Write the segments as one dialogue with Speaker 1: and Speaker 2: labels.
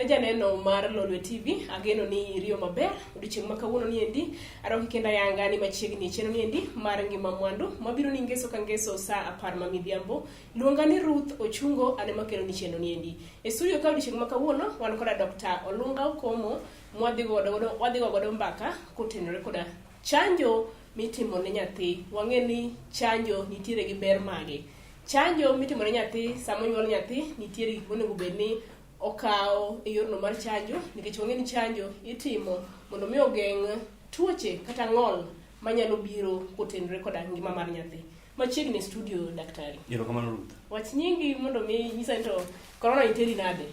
Speaker 1: Ne janeno mar Lolwe TV, ageno ni iriyo maber. Odiochieng' ma kawuono ni endi, aroki kendo ayanga ni machiegni e chenro ni endi mar ngima mwandu, mabiro ni ngeso ka ngeso saa 10 ma midhiambo. Luonga ni Ruth Ochungo, an ema kelo ni chenro ni endi. E studio ka odiochieng' ma kawuono, wan koda Dr. Olunga Okomo, mwadhi godo wadhi go godo mbaka kotenore koda chanjo mitimo ne nyathi. Wang'e ni chanjo nitiere gi ber mage. Chanjo mitimo ne nyathi sama onyuol nyathi nitiere gik monego bed ni okawo e yorno mar chanjo nikech wang'e ni chanjo itimo mondo mi ogeng' tuoche kata ng'ol manyalo biro kotenore koda ngima mar nyathi. Machiegni e studio daktari.
Speaker 2: Erokamano Ruth.
Speaker 1: Wach nyingi mondo mi nyisa ni to corona iteri nade?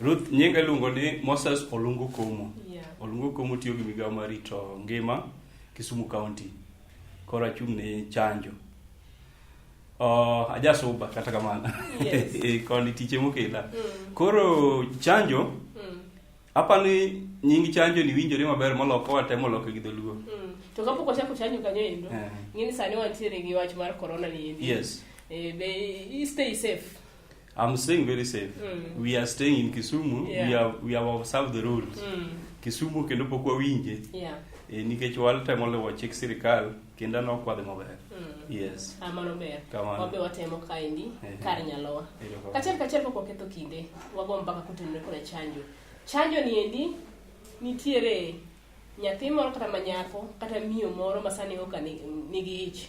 Speaker 2: Ruth, nyinga iluongo ni Moses Olungo Komo.
Speaker 1: Yeah.
Speaker 2: Olungo Komo tiyo gi migawo mar rito ngima Kisumu County. Koro achung' ne chanjo. Ajasuba kata kamano.
Speaker 1: Yes.
Speaker 2: Koni tich emokela. Koro chanjo, apani nying chanjo ni winjore maber moloko watemo loke gi dholuo.
Speaker 1: To kapok wachako chanjo kanyo endo, ng'e ni sani wantiere gi wach mar corona ni endi.
Speaker 2: Yes.
Speaker 1: Be i stay safe.
Speaker 2: I'm staying very safe. We are staying in Kisumu. We have observed the rules. Kisumu kendo pok wawinje. Nikech watemo luwo chik sirikal kendo aneno ka wadhi maber. Yes.
Speaker 1: Ah, mano ber.
Speaker 2: Kamano.
Speaker 1: Wabe watemo kaendi kar nyalowa.
Speaker 2: Erokamano.
Speaker 1: Kachiel kachiel pok waketho kinde, wago mbaka kotenore koda chanjo. Chanjo ni endi nitiere nyathi moro kata manyako kata miyo moro ma sani oka nigi ich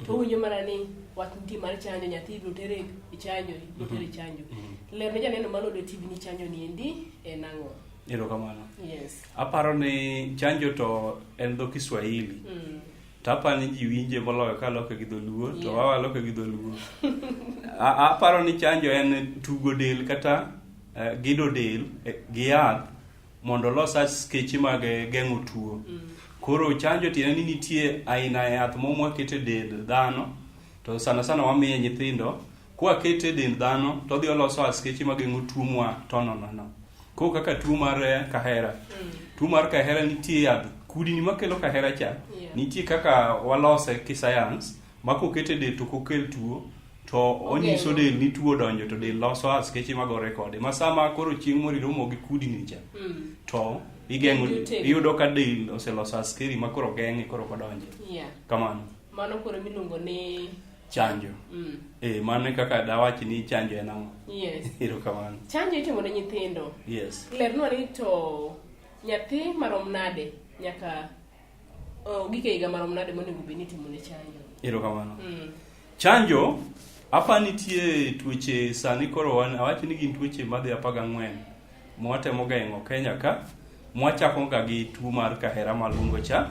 Speaker 1: to owinjo mana ni wach nitie mar chanjo, nyathi ibiro tere e chanjo, ibiro tere e chanjo. Ler ne janeno mar Lolwe TV ni chanjo ni endi en ang'o?
Speaker 2: Erokamano.
Speaker 1: Yes.
Speaker 2: Aparo ni chanjo to en dho Kiswahili. To aparo ni ji winje moloyo ka loke gi dholuo to wawaloke gi dholuo. Aparo ni chanjo en tugo del kata gido del gi yath mondo olos askeche mag geng'o tuo. Koro chanjo tiende ni nitie aina yath moro mwakete dend dhano to sana sana wamiye nyithindo. Kwakete e dend dhano to odhi oloso askeche mageng'o tuo mwa tonono no. Koro kaka tuo mar kahera. Tuo mar kahera nitie yath kudni makelo kahera cha nitie kaka walose ki science ma kokete e del to ok okel tuo to onyiso del ni tuo odonjo to del loso askeche magore kode. Ma sama koro chieng' moro iromo gi kudni cha to igeng'o iyudo ka del oseloso askeri ma koro geng'e koro ok odonje. Kamano.
Speaker 1: Mano koro miluongo ni
Speaker 2: chanjo. Mano e kaka dawach ni chanjo en ang'o.
Speaker 1: Yes.
Speaker 2: Erokamano.
Speaker 1: Chanjo itimo ne nyithindo.
Speaker 2: Yes.
Speaker 1: Lernwa ni to nyathi marom nade nyaka gik e higa marom nade monego bed ni itimo ne chanjo.
Speaker 2: Erokamano. Chanjo apa nitie tuoche sani koro wan awach ni gin tuoche madhi 14 mwatemo geng'o Kenya ka mwachako ga gi tuo mar kahera maluongo cha.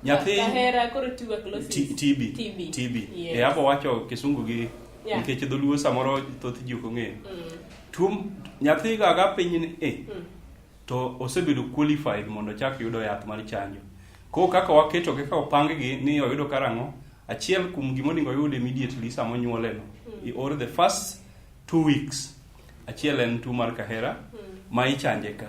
Speaker 2: Nyathi
Speaker 1: kahera koro tuberculosis.
Speaker 2: TB.
Speaker 1: TB.
Speaker 2: TB.
Speaker 1: Yes.
Speaker 2: Abo wacho kisungu gi nikech dholuo samoro thoth ji ok ong'eyo. Tuo nyathi ga ga piny ni to osebedo qualified mondo ochak yudo yath mar chanjo. Koro kaka waketo kaka opang gi ni oyudo karang'o, achiel kuom gima onego oyud immediately sama onyuole no. Or the first 2 weeks. Achiel en tuo mar kahera ma ichanje ka.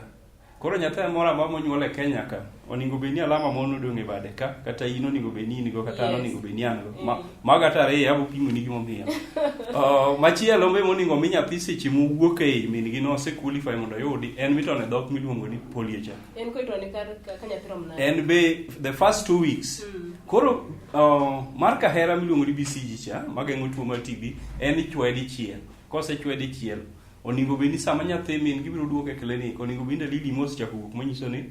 Speaker 2: Koro nyathi moro amora monyuol e Kenya ka, onego bed ni alama moro nodong' e bade ka, kata in onego bed ni in go, kata an onego bed ni an go. Mago kata ariyo abo pimo ni gimomiyo. Machielo be monego omi nyathi seche mowuok e i min gi no ose qualify mondo oyudi, en mitone dhok miluongo ni polio cha.
Speaker 1: En ko itone kar ka nyathi rom nade?
Speaker 2: En be the first 2 weeks. Koro mar kahera miluongo ni BCG cha, mageng'o tuo mar TB, en ichwoye dichiel. Kosechwoye dichiel, onego bed ni sama nyathi min gibiro duoke e clinic, onego bed ni dalili mosechako wuok manyiso ni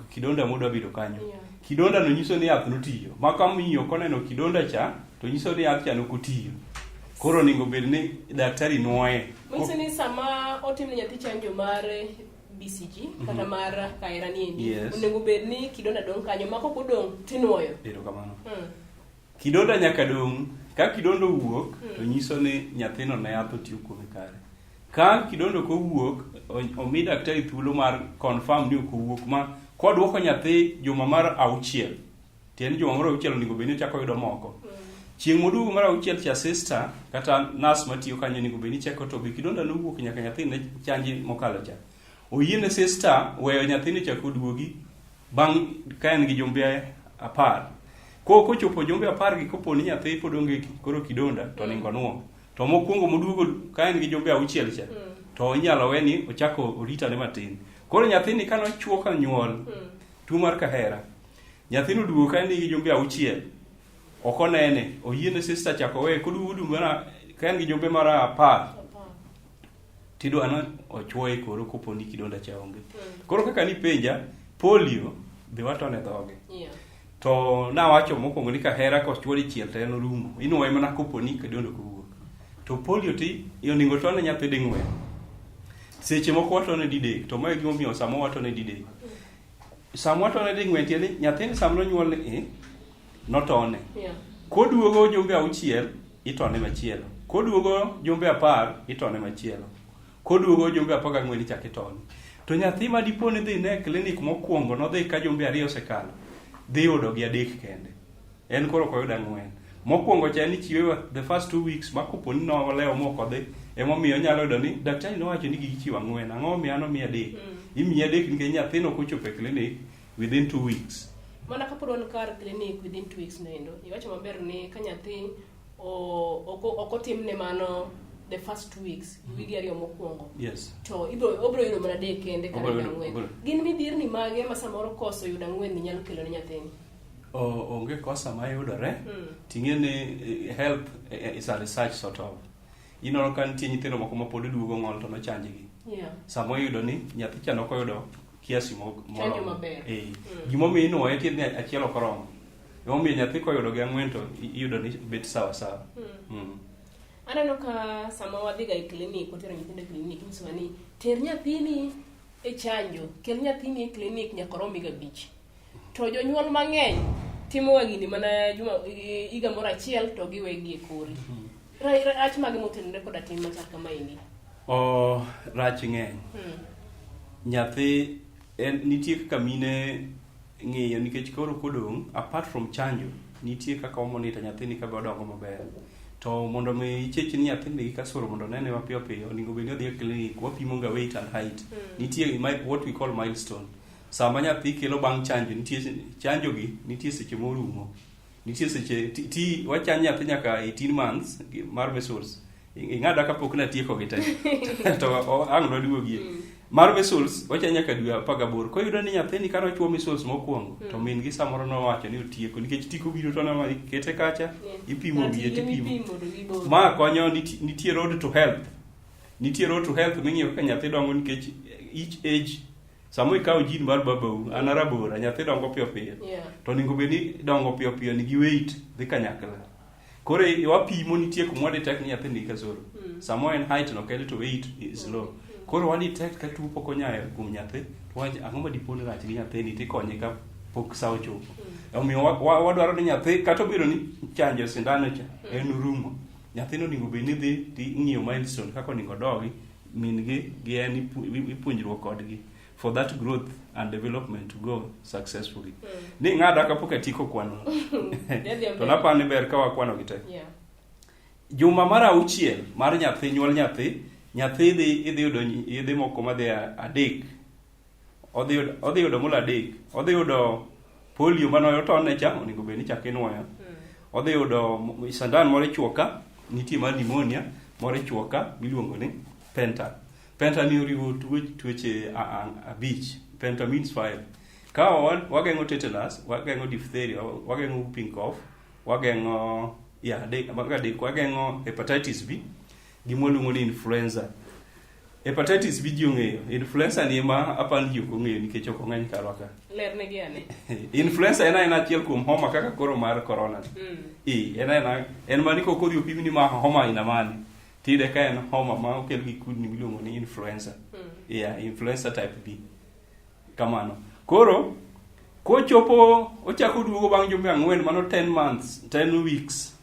Speaker 2: kidonda modwa bedo kanyo. Kidonda no nyiso ni yath notiyo. Ma ka miyo koneno kidonda cha, to nyiso ni yath cha nok otiyo. Koro onego bed ni daktari nuoye.
Speaker 1: Manyiso ni sama otim ne nyathi chanjo mar BCG kata mar kahera ni endi, onego bed ni kidonda dong' kanyo, ma kok odong' tinuoyo.
Speaker 2: Erokamano. Kidonda nyaka dong'. Ka kidonda owuok, to nyiso ni nyathino ne yath otiyo kuome kare. Ka kidonda ok owuok, omi daktari thuolo mar confirm ni ok owuok ma kwadwoko nyathi juma mar 6, tiende juma mar 6 onego bed ni ochako yudo moko. Chieng' moduogo mar 6 cha sister kata nurse matiyo kanyo onego bed ni cheko to be kidonda nowuok nyaka nyathi ne chanji mokalo cha. Oyiene sister weyo nyathini chako oduogi bang' ka en gi jumbe 10. Ko kochopo jumbe 10 gi kopo ni nyathi pod onge koro kidonda to onego onuo. To mokwongo moduogo ka en gi jumbe 6 cha. To inyalo we ni ochako oritane matin. Koro nyathini ka nochuo ka nyuol, tuo mar kahera, nyathino oduogo ka en gi jumbe 6, ok onene, oyiene sister chako weye, koduogo jumbe ka en gi jumbe mar 10, tidwa ni ochuoye koro kopo ni kidonda cha onge. Koro kaka nipenja, polio be watone dhoge. To nawacho mokwongo ni kahera kochuo dichiel to en orumo. Inuoye mana kopo ni kidonda ok owuok. To polio ti onego tone nyathi ding'wen. Seche moko watone didek, to mae gimomiyo sama watone didek. Sama watone ding'wen tiende ni nyathini sama nonyuol ni notone. Koduogo jumbe 6 itone machielo. Koduogo jumbe 10 itone machielo. Koduogo jumbe 14 ichako itone. To nyathi ma dipo ni dhi ne klinik mokwongo nodhi ka jumbe 2 osekalo, dhi yudo gi 3 kende. En koro ok oyud 4. Mokwongo cha en ichiwe the first 2 weeks ma kopo ni nolewo mok odhi, emomiyo onyalo yudo ni daktari nowacho ni gigi chiwo 4, ang'o momiyo an omiya 3? Imiyi 3 nikech nyathino ok ochopo e klinik within 2 weeks.
Speaker 1: Mana kapod wan kar klinik within 2 weeks noendo, iwacho maber ni ka nyathi ok otimne mano the first 2 weeks, wigi 2 mokwongo. To obiro yudo mana 3 kende kar 4. Gin midhierni mage ma samoro koso yudo 4 ni nyalo kelo ne nyathini?
Speaker 2: Onge kosa mayudore. Ting'e ni health is a research sort of. Ineno ka nitie nyithindo moko ma pod duogo ng'ol to nochanjgi. Sama oyudo ni nyathi cha nok oyudo kiasi moromo. Gimomiyo inuoye tiende ni achiel ok oromo. Emomiyo nyathi koyudo gi 4 to iyudo ni bet sawa sawa.
Speaker 1: Aneno ka sama wadhiga e klinik, watero nyithindo e klinik, inyisowa ni ter nyathini e chanjo, kel nyathini e klinik nyaka orom higa 5. To jonyuol mang'eny timoga gini mana juma higa moro achiel to giwegi e kori. Rach mage motenore koda tim machal kamaendi?
Speaker 2: Rach ng'eny. Nyathi en nitie kaka mine ng'iyo nikech koro kodong' apart from chanjo nitie kaka omonita nyathini kabe odongo maber. To mondo mi ichech ni nyathini nigi kasoro mondo onene mapiyo piyo onego bed ni odhi e klinik wapimo ga weight and height. Nitie what we call milestone. Sama nyathi kelo bang' chanjo nitie chanjo gi nitie seche morumo. Nitie seche ti wachan nyathi nyaka 18 months mar measles. Ing'ada kapok natieko gi te. To ang' nwaduogie. Mar measles wachan nyaka dwe 18. Koyudo ni nyathini kane ochuo measles mokwongo to min gi samoro nowacho ni otieko nikech tiko biro to neno kete kacha ipimo wiye tipimo. Ma konyo nitie road to health. Nitie road to health ming'iyo kaka nyathi dongo nikech each age Sama ikawo jin mar babau, an arabora, nyathi dongo piyo piyo. To onego bed ni dongo piyo piyo nigi weight dhi kanyakla. Koro wapimo nitie kuma wadetect ni nyathi nigi kasoro. Sama en height no kende to weight is low. Koro wadetect ka tuo pok onyayo kuom nyathi, to wawacho ang'o ma dipo ni rach gi nyathini tikonye ka pok sa ochopo. Omiyo wadwaro ni nyathi kata obedo ni chanjo sindano cha en rumo. Nyathino onego bed ni dhi ting'iyo milestone kaka onego odogi min gi gi en ipuonjruok kodgi for that growth and development to go successfully. Ni ng'ada kapok atieko kwano. To naparo ni ber ka wakwano gi te. Juma mar 6 mar nyathi nyuol nyathi, nyathi dhi idhi yudo yedhe moko madhi 3. Odhi yudo molo 3. Odhi yudo polio mane otone cha, onego bed ni chak inuoyo. Odhi yudo sandan moro ichuo ka, nitie mar pneumonia moro ichuo ka miluongo ni penta. Penta ni oriwo tuoche 5. Penta means 5. Ka wageng'o tetanus, wageng'o diphtheria, wageng'o whooping cough, wageng'o ya adek, mago adek, wageng'o hepatitis B gi mwaluongo ni influenza. Hepatitis B ji ong'eyo, influenza ni ema apani ji ok ong'eyo nikech ok ong'eny karwa ka.
Speaker 1: Lernegi ane.
Speaker 2: Influenza en aena achiel kuom homa kaka koro mar corona. En aena, en mani kok odhi opim ni ma homa aina mane. Tiyude ka en homa ma okel gi kudni miluongo ni influenza. Yeah, influenza type B. Kamano. Koro kochopo ochako duogo bang' jumbe 4 mano 10 months, 10 weeks.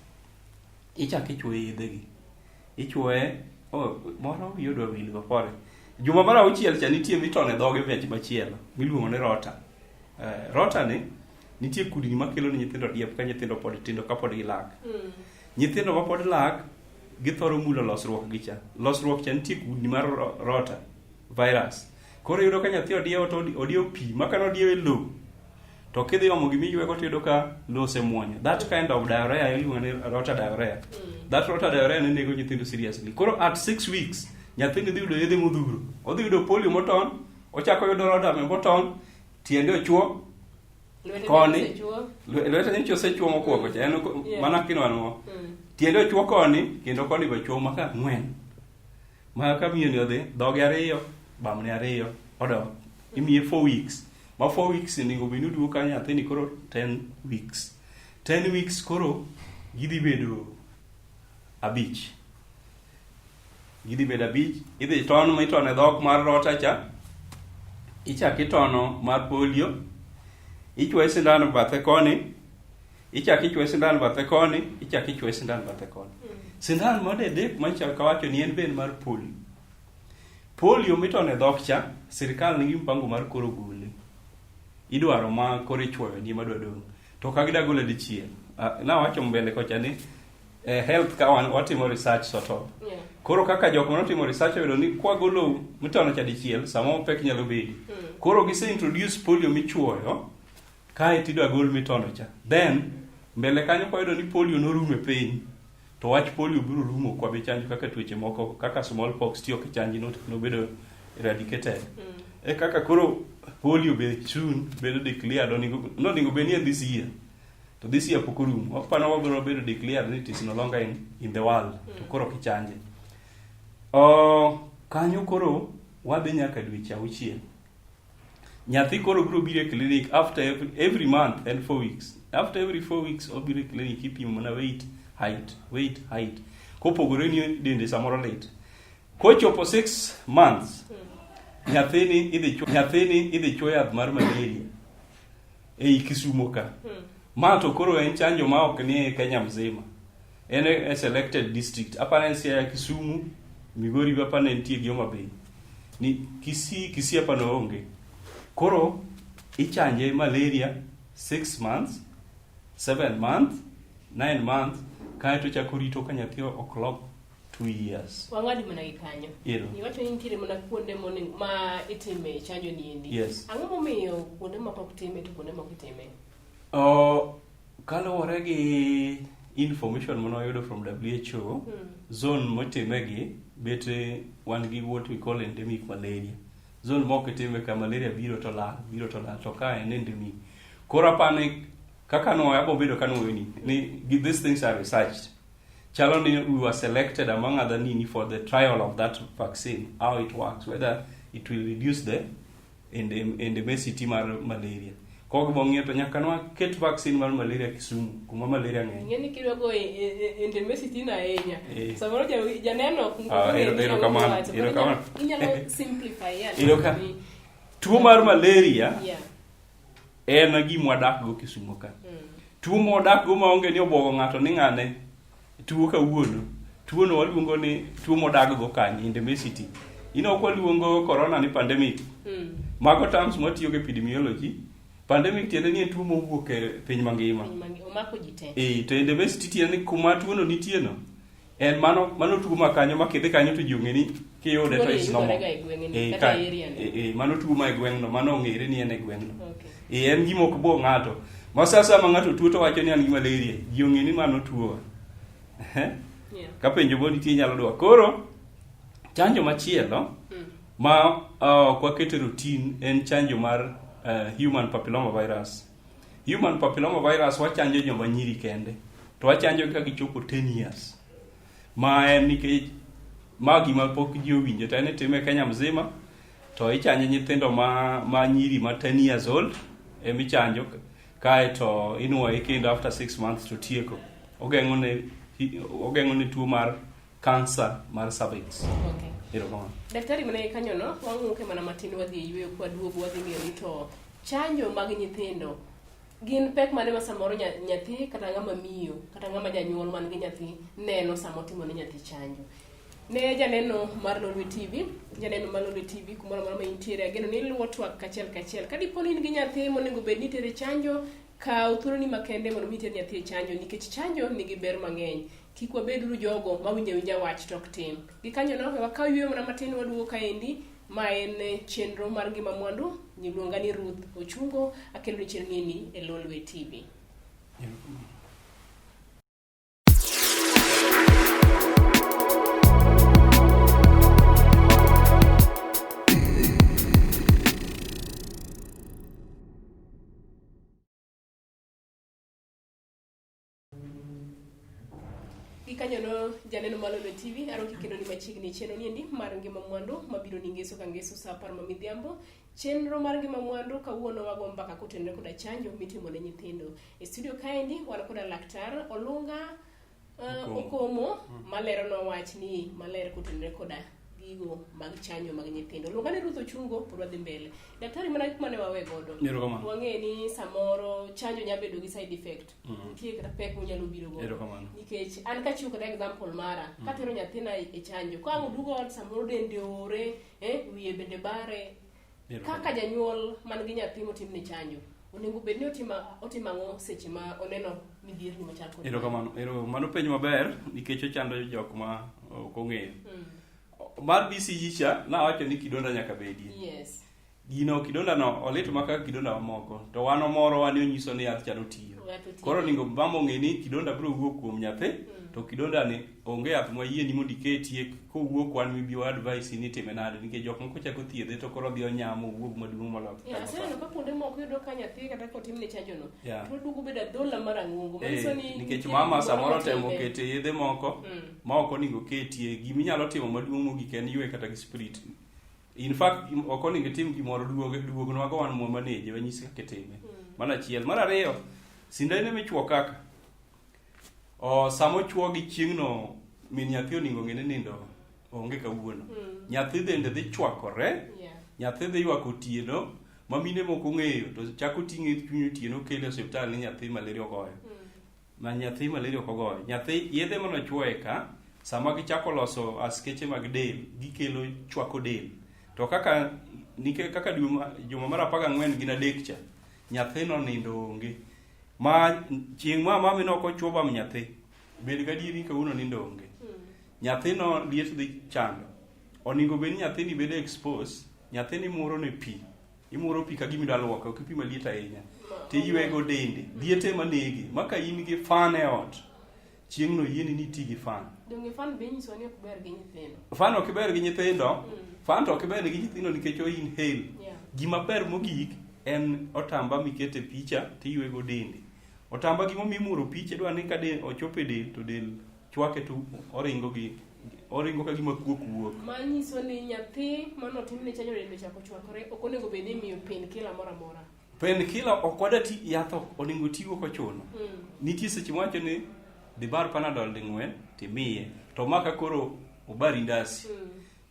Speaker 2: Ichako ichuoye yedhegi. Ichuoye, moro wiyi odwa wil go pole. Juma mar 6 cha nitie mitone dhoge vech machielo miluongo ni rota. Rota ni nitie kudni makelo ni nyithindo diep ka nyithindo pod tindo kapod gilak. Nyithindo mapod lak githoro mulo losruok gi cha. Losruok cha nitie kudni mar rota virus. Koro iyudo ka nyathi odiewo to odiewo pi ma kane odiewo e lowo to kidhi omo gima iywego to iyudo ka lowo osemuonyo. That kind of diarrhea iluongo ni rota diarrhea. That rota diarrhea ne nego nyithindo seriously. Koro at 6 weeks Nyathini dhi yudo yedhe modhuro. Odhi yudo polio moton, ochako yudo rodame moton, tiende ochuo koni, lwete nyocha osechuo mokwongo cha, en mana kinwanwo. Tiende ochuo koni, kendo koni be ochuo maka ang'wen. Ma ka miyo ni odhi, dhoge ariyo, bamne ariyo, odok. Imiye 4 weeks. Ma 4 weeks onego bed ni oduogo ka nyathini koro 10 weeks. 10 weeks koro gidhi bedo abich. Gidhi bedo abich. Idhi ton mitono e dhok mar rota cha. Ichak itono mar polio. Ichwoye sindan bathe koni. Ichak ichwoye sindan bathe koni. Ichak ichwoye sindan bathe koni. Sindan mar adek ma ichak awacho ni en ben mar polio. Polio mitono e dhok cha, sirkal nigi mpango mar koro gole. Idwaro ma koro ichwoyo ni madwa dong'. To ka gida gole dichiel. Nawacho mbele kocha ni health ka wan watimo research sort of. Koro kaka jok manotimo research oyudo ni kwagolo mitono cha dichiel, samoro pek nyalo bedi. Koro gise introduce polio michuoyo, kae tidwa gol mitono cha. Then, mbele kanyo kwayudo ni polio norumo e piny, to wach polio biro rumo kwa be chanjo kaka tuoche moko kaka smallpox tiyo kichanji nobedo eradicated. E kaka koro polio be soon bedo declared onego bed ni en this year. To this year pok orumo. Wapano wabiro bedo declared ni it is no longer in the world. To koro kichanje. Kanyo koro wadhi nyaka dweche auchiel. Nyathi koro biro biro e clinic after every month and 4 weeks. After every 4 weeks obiro e clinic ipimo mana weight, height, weight, height. Kopogore ni dende samoro lit. Kochopo 6 months, nyathini idhi chwo yath mar malaria ei Kisumo ka. Ma to koro en chanjo ma ok ni e Kenya mzima. En e selected district. Aparo en Siaya, Kisumu, Migori be aparo ne nitie gi Homa Bay. Ni Kisii aparo onge. Koro ichanje malaria 6 months, 7 months, 9 months, kaeto chako rito ka nyathi o'clock 2 years.
Speaker 1: Wang'adi mana gi kanyo.
Speaker 2: Ero.
Speaker 1: Iwacho ni nitiere mana kuonde ma itime chanjo ni endi.
Speaker 2: Yes.
Speaker 1: Ang'o momiyo kuonde moko ok time to kuonde moko itime?
Speaker 2: Kaluwore gi information mane wayudo from WHO, zone motimegi bet wan gi what we call endemic malaria. Zone moko itime ka malaria biro to lal, biro to lal, to ka en endemic. Koro apani kaka nwoyo abo bedo ka nwoyo ni these things are researched. Chalo ni we were selected among other nini for the trial of that vaccine, how it works, whether it will reduce the endemicity mar malaria. Kok bong'iyo to nyaka nwa ket vaccine mar malaria Kisumu, kuma malaria ng'eny.
Speaker 1: Ing'e ni kidwa go endemicity na ahinya. Samoro janeno ok
Speaker 2: Ah,
Speaker 1: ong'eyo ni ang'o
Speaker 2: erokamano,
Speaker 1: miwacho. Koro
Speaker 2: erokamano.
Speaker 1: inyalo simplify yani.
Speaker 2: Tuo mar malaria en gima wadak go Kisumu ka. Tuo ma wadak go maonge ni obwogo ng'ato ni ng'ane tuo kawuono. Tuo no waluongo ni tuo modag go kanye, endemicity. Ino ok waluongo corona ni pandemic. Mago terms mwatiyo go epidemiology. Pandemic tiende ni en tuo mowuok e piny mangima.
Speaker 1: Piny omako ji te.
Speaker 2: To endemicity tiende ni kuma tuo no nitie no. En mano tuo ma kanyo ma kidhi kanyo to ji ong'e ni kiyude to
Speaker 1: Tuo ni
Speaker 2: it's normal.
Speaker 1: yudore ga e gweng'ni, kata e area ni.
Speaker 2: Mano tuo ma e gweng'no, mano ong'ere ni en e gweng'no. En gima ok bwog ng'ato. Ma sa asaya ma ng'ato tuo to wacho ni an gi malaria, ji ong'e ni mano tuowa. Ka penjo mo nitie inyalo dwoko. Koro chanjo machielo ma ok waketo e routine en chanjo mar human papilloma virus. Human papilloma virus wachanjo joma nyiri kende. To wachanjo ka gichopo 10 years. Ma en nikech ma gima pok ji owinjo to en itime e Kenya mzima to ichanjo nyithindo ma nyiri ma 10 years old emichanjo kae to inuoye kendo after 6 months to tieko. Ogeng'o ne tuo mar cancer mar cervix. Erokamano.
Speaker 1: Daktari mana kanyo no, wang'uke mana matin wadhi e yueyo kwa duogo wadhi ng'iyo ni to chanjo mag nyithindo gin pek mane ma samoro nyathi kata ng'ama miyo kata ng'ama janyuol man gi nyathi neno sama otimo ne nyathi chanjo. Ne janeno mar Lolwe TV, janeno mar Lolwe TV kumoro amora ma intiere, ageno ni iluwo twak kachiel kachiel. Ka dipo ni in gi nyathi monego bed ni itere chanjo, kaw thuoloni makende mondo mi iter nyathi e chanjo nikech chanjo nigi ber mang'eny. Kik wabed uru jogo mawinjo awinja wach to ok tim. Gikanyono we wakaw yueyo mana matin waduogo kaendi. Ma en chenro mar Ngima Mwandu. Iluonga ni Ruth Ochungo, akeloni chenro ni e Lolwe TV. kanyono janeno mar Lolwe TV, aroki kendo ni machiegni chenro niendi mar ngima mwandu mabiro ni ngeso ka ngeso saa 10 ma midhiambo. Chenro mar ngima mwandu kawuono wago mbaka kotenore koda chanjo mitimo ne nyithindo. E studio kaendi wan koda laktar Olunga Okomo maleronwa wach ni maler kotenore koda gigo mag chanjo mag nyithindo. Luonga ni Ruth Ochungo, pod wadhi mbele. Daktari, mana gik mane wawe godo.
Speaker 2: Erokamano.
Speaker 1: Wang'e ni samoro chanjo nyalo bedo gi side effect. Nitie kata pek monyalo biro godo.
Speaker 2: Erokamano.
Speaker 1: Nikech an kachiwo kata example mara, katero nyathina e chanjo, ka ang' oduogo ot samoro dende oore, wiye bende bare.
Speaker 2: Erokamano.
Speaker 1: Kaka janyuol man gi nyathi motimne chanjo, onego bed ni otimo ang'o seche ma oneno midhierni machal kod
Speaker 2: Erokamano. Ero, mano penjo maber nikech ochando jok ma ok ong'eyo. Mar BCG cha nawacho ni kidonda nyaka bedie.
Speaker 1: Yes.
Speaker 2: Gino kidonda no olit ma kaka kidonda mamoko to wan omoro wan onyiso ni yath cha notiyo.
Speaker 1: Yath otiyo.
Speaker 2: Koro onego mama ong'e ni kidonda biro wuok kuom nyathi to kidonda ni onge yath mwayie ni mondo iketie kowuok wan mibi wa advice ni itime nade nikech jok moko chako thiedhe to koro odhi onyamo owuog maduong' moloyo.
Speaker 1: Yeah, aseneno ka kuonde moko iyudo ka nyathi kata kotimne chanjo no
Speaker 2: Yeah.
Speaker 1: to oduogo bedo adhola mar ang'ongo. Manyiso ni
Speaker 2: Nikech
Speaker 1: nitie
Speaker 2: mama
Speaker 1: gimoro
Speaker 2: samoro temo
Speaker 1: matimre.
Speaker 2: kete yedhe moko ma ok onego ketie giminyalo timo maduong' mogik en ywe kata gi spirit. In fact ok onego itim gimoro duognwa go wan mwa maneje wanyisi kaka itime. Mano achiel. Mar ariyo, sindane michuo kaka sama ochuo gi chieng'no min nyathi onego ng'e ni nindo onge kawuono. Nyathi bende dhi chwakore. Nyathi dhi ywak otieno ma mine moko ong'eyo to chako ting'e chuny otieno kele e osiptal ni nyathi malaria ogoyo. Ma nyathi malaria ok ogoyo. Nyathi yedhe manochuoye ka sama gichako loso askeche mag del gikelo chwako del. To kaka nikech kaka juma mar 14 gin 3 cha nyathino nindo onge. Ma chieng' ma mami ne ok ochuo bam nyathi bed gadieri ni kawuono nindo onge. Nyathino liet dhi chando. Onego bed ni nyathini bedo expose, nyathini imuro ne pi. Imuro pi ka gima idwa luoke, ok pi maliet ahinya. Tiywego dende. Liet ema nege. Ma ka in gi fan e ot, chieng'no yieni ni iti gi fan.
Speaker 1: Donge fan be inyiso ni ok ber gi nyithindo?
Speaker 2: Fan ok ber gi nyithindo. Fan to ok ber gi nyithindo nikech o inhale. Gima ber mogik en otamba mikete picha tiywego dende. Otamba gimomiyo imuro picha idwa ni ka del ochopo e del to del chwake to oringo gi oringo ka gima kuok wuok.
Speaker 1: Manyiso ni nyathi manotimne chanjo dende ochako chwakore ok onego bed ni imiyo painkiller moro amora.
Speaker 2: Painkiller ok wada ti yath ok onego tigo kochuno. Nitie seche mwacho ni dhi bar Panadol ding'wen timiye to maka koro obari ndasi.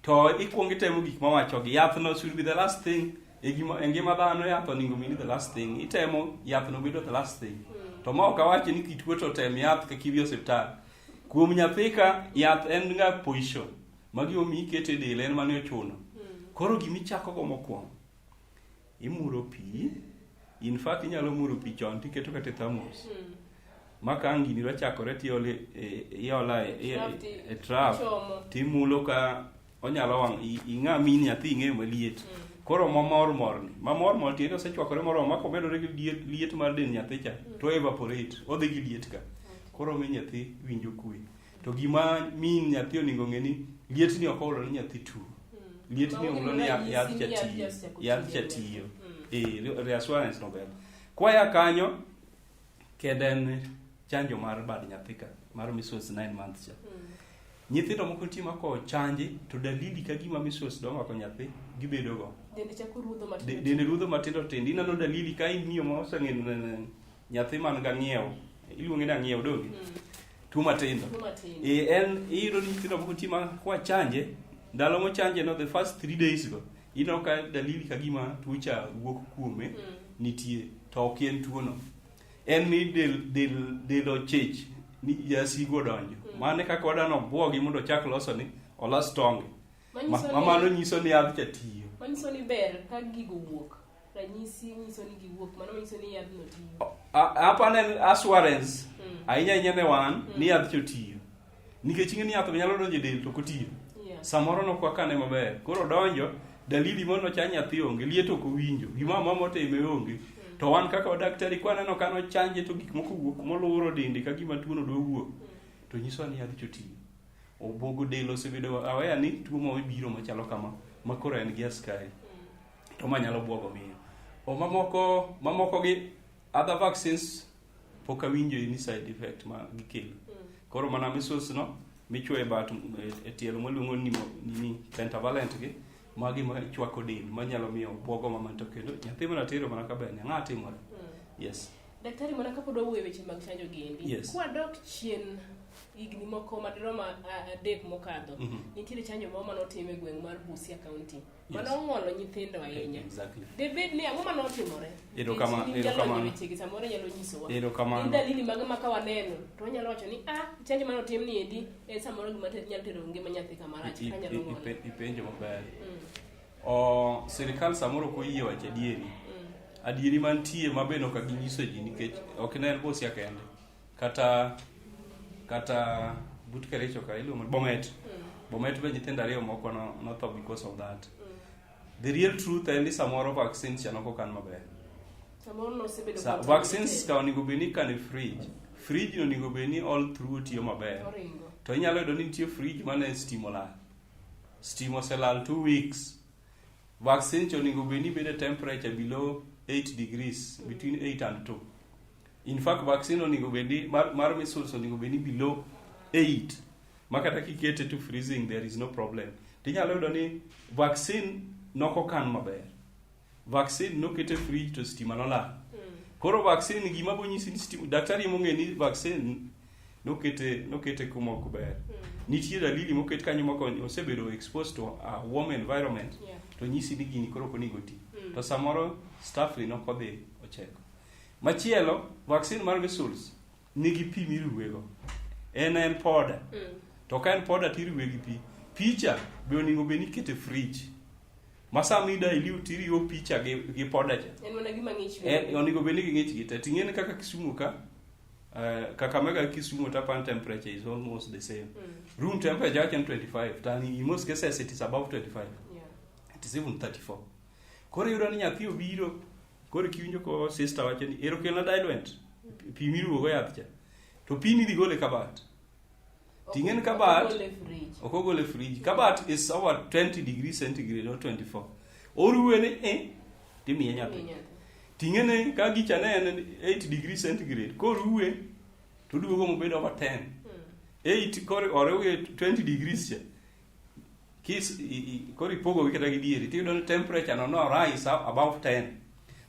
Speaker 2: To ikuongo itemo gik mawachogi. Yath no should be the last thing. E ngima dhano yath onego bed ni the last thing. Itemo yath no bedo the last thing. To ma ok awacho ni kituo to tem yath kik ibi osiptal. Kuom nyathi ka yath en ga poison. Ma gimomiyo ikete e del en mane ochuno. Koro gimichako go mokwongo imuro pi. In fact inyalo muro pi chon tiketo kata e thermos. Ma ka ang' gini dwa chakore tiole iola e trough timulo ka onyalo wang' ing'a min nyathi ing'eyo maliet. Koro mamor mor ni mamor mor tiende osechwakore moromo ma komedore gi liet mar dend nyathi cha to evaporate odhi gi liet ka. Koro mi nyathi winjo kwe. To gima min nyathi onego ng'e ni liet ni ok oolo ni nyathi tuo. Liet ni oolo ni yath cha tiyo. Yath cha tiyo. Reassurance no ber. Kwaya kanyo kende en chanjo mar bad nyathi ka mar measles 9 months cha. Nyithindo moko nitie ma kochanji to dalili ka gima measles dwa mako nyathi gibedo go.
Speaker 1: Dende chako rudho matindo.
Speaker 2: Dende rudho matindo tindo. Ineno dalili ka in miyo ma oseng'eyo nyathi man ga ng'iewo. Iluonge ni ang'iewo donge? Tuo matindo.
Speaker 1: Tuo matindo.
Speaker 2: En iyudo ni nyithindo moko nitie ma kwachanje ndalo mochanje no the first 3 days go ineno ka dalili ka gima tuo cha wuok kuome nitie to ok en tuo no. En ni del ochich ni jasigu odonjo. Mano e kaka wadwa obwogi mondo ochak loso ni olos tonge. Ma mano nyiso ni yath cha tiyo.
Speaker 1: Manyiso ni ber ka gigo wuok. Ranyisi nyiso ni giwuok, mano nyiso ni yadhno tiyo.
Speaker 2: Apa ne assurance ahinya ahinya ne wan ni yath cha tiyo. Nikech ing'e ni yath nyalo donjo e del to ok otiyo. Samoro nokwakane maber. Koro donjo, dalili mono cha nyathi onge, liet ok owinjo, gima mama otime onge. To wan kaka wadaktari kwaneno ka nochanje to gik moko owuok moluro dende ka gima tuono dwa wuok, to nyiso ni yath cha otiyo. Obwogo del osebedo aware ni tuo moro biro machalo kama, ma koro en gi askari. To ma nyalo bwogo miyo. O mamoko gi other vaccines pok awinjo any side effect ma gikelo. Koro mana measles no michuoyo e bat e tielo mwaluongo ni nini pentavalent gi magi ma chwako del manyalo miyo buogo mama to kendo nyathi mana tero mana ka ber ang'a timore. Yes.
Speaker 1: Daktari, mana kapod wawuoyo e weche mag chanjo gi endi,
Speaker 2: Yes.
Speaker 1: kwadok chien higni moko madirom 3 mokadho, nitiere chanjo moro manotim e gweng' mar Busia County manong'olo nyithindo ahinya. Debed ni ang'o manotimore?
Speaker 2: Erokamano.
Speaker 1: Nikech in jalony e wechegi, samoro inyalo nyisowa.
Speaker 2: Erokamano.
Speaker 1: Gin dalili mage ma ka waneno to wanyalo wacho ni ah, chanjo manotim ni endi en samoro gima nyalo tero ngima nyathi kama rach kata nyalo ng'ole.
Speaker 2: Ipenjo maber. O sirikal samoro ok oyie wacho adieri. Adieri mantie ma bende ok ginyiso ji nikech ok ne en Busia kende. Kata but Kericho ka iluongo ni Bomet. Bomet be nyithindo 2 moko notho because of that. The real truth en ni samoro vaccines cha nokokan maber.
Speaker 1: Samoro nosebedo
Speaker 2: Sa,
Speaker 1: contaminated.
Speaker 2: vaccines ka onego bed ni ikano e fridge. Fridge no onego bed ni all through tiyo maber.
Speaker 1: Oringo.
Speaker 2: To inyalo yudo ni nitie fridge mane stima olal. Stima oselal 2 weeks. Vaccine cha onego bed ni bedo e temperature below 8 degrees, between 8 and 2. In fact, vaccine onego bed ni mar measles onego bed ni below 8. Ma kata kikete to freezing there is no problem. Tinyalo yudo ni vaccine nokokan maber. Vaccine nokete fridge to stima nolal. Koro vaccine gima bonyisi ni stima, daktari mong'e ni vaccine nokete kuma ok ber. Nitie dalili moket kanyo moko osebedo exposed to a warm environment to nyisi ni gini koro ok onego ti. To samoro staff ni nokodhi ocheko. Machielo, vaccine mar measles nigi pi miruwego. En powder. To ka en powder tiruwe gi pi. Picha be onego bed ni ikete fridge. Ma sama idilute iriwo picha gi powder cha.
Speaker 1: En mana gima ng'ich.
Speaker 2: Onego bed ni ging'ich gi te. Ting'e ni kaka Kisumu ka, Kakamega gi Kisumu tapan temperature is almost the same. Room temperature wacho ni 25, to in most cases it is above 25. It is even 34. Koro iyudo ni nyathi obiro, koro kiwinjo ko sister wacho ni ero kelna diluent, pi miruwo go yath cha. To pi ni dhi gole kabat. Ting'e ni kabat, ok ogole fridge. Kabat is over 20 degrees centigrade or 24. Oruwe ni timiye nyathi. Ting'e ni ka gicha ne en 8 degrees centigrade, koruwe to duogo mobedo over 10. 8 koro oriwe 20 degrees cha. Kis koro ipogo gi kata gi diere, tiyudo ni temperature no rise up above 10.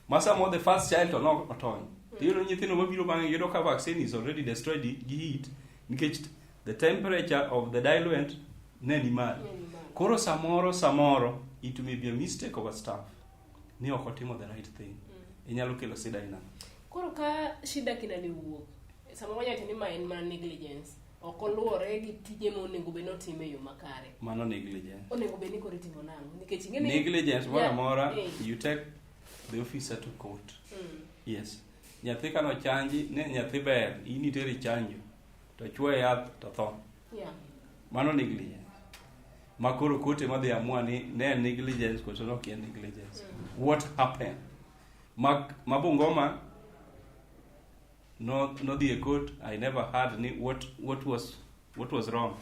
Speaker 2: Ma samo the first child to no otony. Tiyudo ni nyithindo mabiro bang'e yudo ka vaccine is already destroyed gi heat nikech the temperature of the diluent ne ni malo. Koro samoro it may be a mistake of a staff ni ok otimo the right thing. Inyalo kelo shida ina.
Speaker 1: Koro ka shida kina ni wuok, samoro wanyalo wacho ni ma en mana negligence. Ok oluwore gi tije monego bed ni otimo e yo makare.
Speaker 2: Mano negligence.
Speaker 1: Onego bed ni koro itimo nang'o? Nikech ing'e ni
Speaker 2: Negligence moro amora, you take the officer to court. Yes. Nyathi kano chanji, ne nyathi ber, in itere chanjo, to chuoye yath to tho. Mano negligence. Ma koro kote madhi amua ni ne en negligence koso ne ok en negligence. What happened? Ma Bungoma no nodhi e court, I never heard ni what was wrong.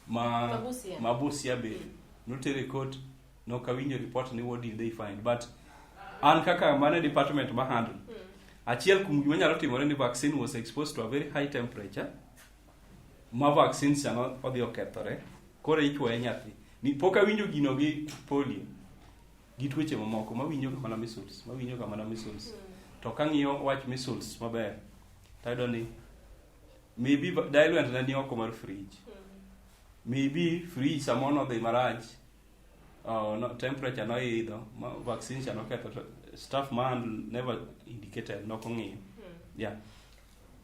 Speaker 1: Ma Busia.
Speaker 2: Ma Busia be notere e court, nokawinjo report ni what did they find, but an kaka mane department ma handle. Achiel kuom gima nyalo timore ni vaccine was exposed to a very high temperature ma vaccine cha no odhi okethore, koro ichuoye nyathi. Ni pok awinjo gino gi polio gi tuoche mamoko, mawinjo ga mana measles, mawinjo ga mana measles. To kang'iyo wach measles maber, tayudo ni maybe diluent ne ni oko mar fridge. Maybe fridge samoro nodhi marach, no, temperature noidho, ma vaccine cha noketho, to staff man never indicated, nokong'iyo. Yeah.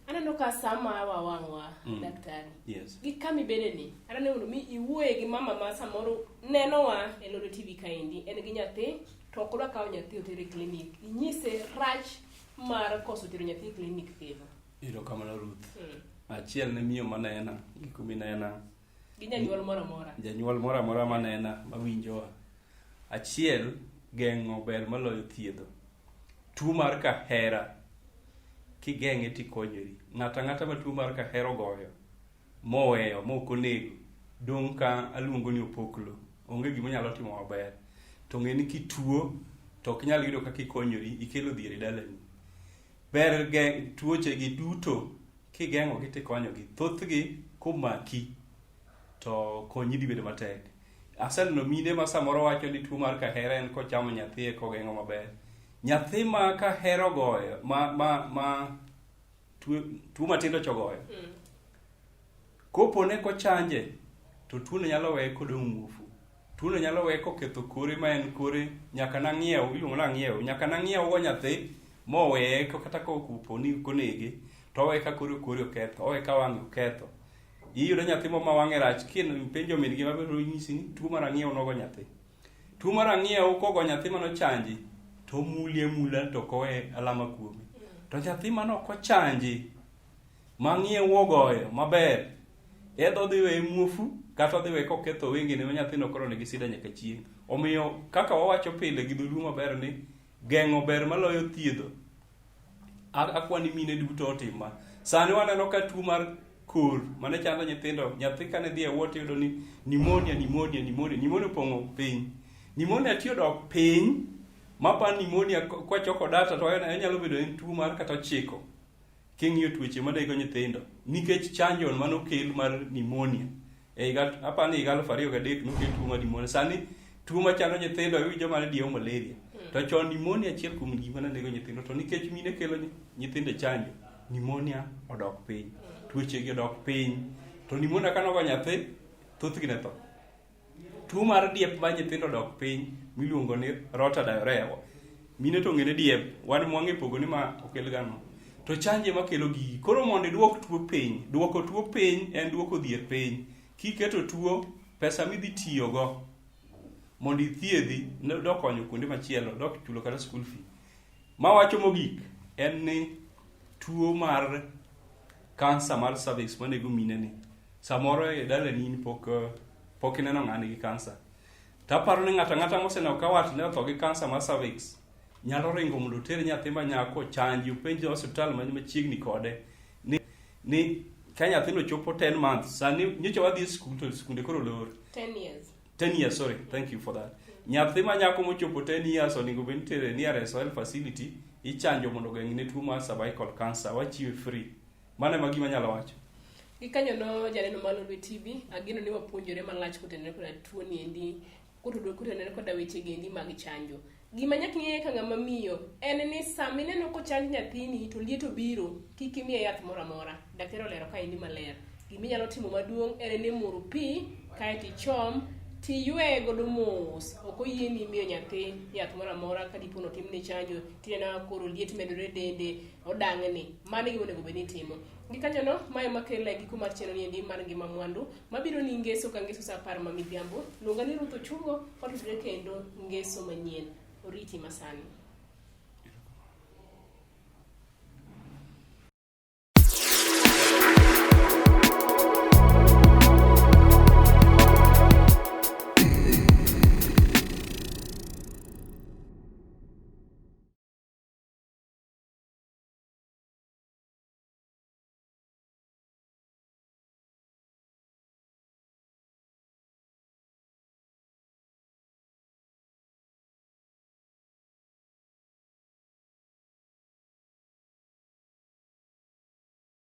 Speaker 1: Aneno ka sama wawang'wa, daktari.
Speaker 2: Yes.
Speaker 1: Gi kama ibede ni, aneno mondo mi iwuoye gi mama ma samoro nenowa e Lolwe TV kaendi, en gi nyathi, to ok odwa kawo nyathi otere e klinik. Inyise rach mar koso tero nyathi e klinik kelo.
Speaker 2: Erokamano Ruth. Achiel ne miyo manena, gi kuminena.
Speaker 1: Gi janyuol moro amora.
Speaker 2: Janyuol moro amora manena, mawinjowa. Achiel, geng'o ber maloyo thiedho. Tuo mar kahera, kigeng'e tikonyori. Ng'ato ang'ata ma tuo mar kahera ogoyo, moweyo, mok onego, dong' ka aluongo ni opoklo. Onge gima onyalo timo maber. To ng'e ni kituo, to ok inyal yudo kaka ikonyori, ikelo dhier e dalani. Ber tuoche gi duto Kigeng'ogi tikonyogi. Thothgi komaki to konyi dhi bedo matek. Aseneno mine ma samoro wacho ni tuo mar kahera en kochamo nyathi eka ogeng'o maber. Nyathi ma kahera ogoyo ma tuo matindo cha ogoyo. Kopo ne kochanje to tuono nyalo weye kodong' muofu. Tuono nyalo weye koketho kore ma en kore nyaka nang'iew, iluongo ni ang'iew, nyaka nang'iew go nyathi moweye kata kopo ni konege to oweye ka kore kore oketho, oweye ka wang'e oketho. Iyudo nyathi moro ma wang'e rach, kipenjo min gi maber to onyisi ni tuo mar ang'iew nogo nyathi. Tuo mar ang'iew kogo nyathi manochanji to omuli amula to ok owe alama kuome. To nyathi mane ok ochanji ma ng'iew ogoyo maber, either odhi weye muofu kata odhi weye koketho wengene ma nyathino koro nigi sida nyaka chieng'. Omiyo kaka wawacho pile gi dholuo maber ni geng'o ber maloyo thiedho. Akwa ni mine duto otim ma. Sani waneno ka tuo mar kor mane chando nyithindo, nyathi kane dhi e ward tiyudo ni pneumonia, pneumonia, pneumonia, pneumonia opong'o piny. Pneumonia ti odok piny, mapa pneumonia kwachoko data to onyalo bedo en tuo mar kata 9 king'iyo tuoche manego nyithindo nikech chanjo manokel mar pneumonia e higa aparo ni higa 2003 nokel tuo mar pneumonia. Sani tuo machando nyithindo iwinjo mana diewo malaria. To chon pneumonia achiel kuom gima ne nego nyithindo to nikech mine kelo nyithindo e chanjo, pneumonia odok piny. Tuoche gi odok piny. To pneumonia kanogo nyathi, thothgi ne tho. Tuo mar diep mar nyithindo odok piny miluongo ni rota diarrhea. Mine to ong'e ni diep, wan mwang'e pogo ni ma okel gang'o. To chanjo ema kelo gigi. Koro mondo iduok tuo piny, duoko tuo piny en duoko dhier piny. Kiketo tuo, pesa midhi tiyogo mondo ithiedhi dok konyo kuonde machielo, dok chulo kata school fee. Mawacho mogik en ni tuo mar kansa mar cervix manego mine ni samoro e dalani in pok ineno ng'a nigi kansa. To aparo ni ng'ato ang'ata moseneno ka watne otho gi kansa mar cervix nyalo ringo mondo oter nyathi ma nyako ochanji, openj osiptal man machiegni kode ni ka nyathino chopo 10 months, sani nyocha wadhi e skul to skunde koro olor.
Speaker 1: 10 years.
Speaker 2: 10 years, sorry, thank you for that. Nyathi ma nyako mochopo 10 years onego bed ni itere nearest health facility ichanjo mondo ogeng'ne tuo mar cervical cancer, wachiwe free. Mano ema gima anyalo wacho.
Speaker 1: Gikanyono janeno mar Lolwe TV, ageno ni wapuonjore malach kotenore koda tuo ni endi, kotenore koda weche gi endi mag chanjo. Gima nyaka ing'e ka ng'ama miyo en ni sama ineno kochanj nyathini to liet obiro, kik imiye yath moro amora. Daktari olero kaendi maler. Gima inyalo timo maduong' en ni mur pi kaeto ichom tiyweye godo mos. Ok oyieni miyo nyathi yath moro amora ka dipo ni otimne chanjo tineno ka koro liet medore e dende, odang'ni. Mano e gima onego bed ni itimo. Gikanyono, mae ema kelo e giko mar chenro ni endi mar ngima mwandu mabiro ni ngeso ka ngeso saa 10 ma midhiambo. Luonga ni Ruth Ochungo, watudre kendo ngeso manyien. Oriti masani.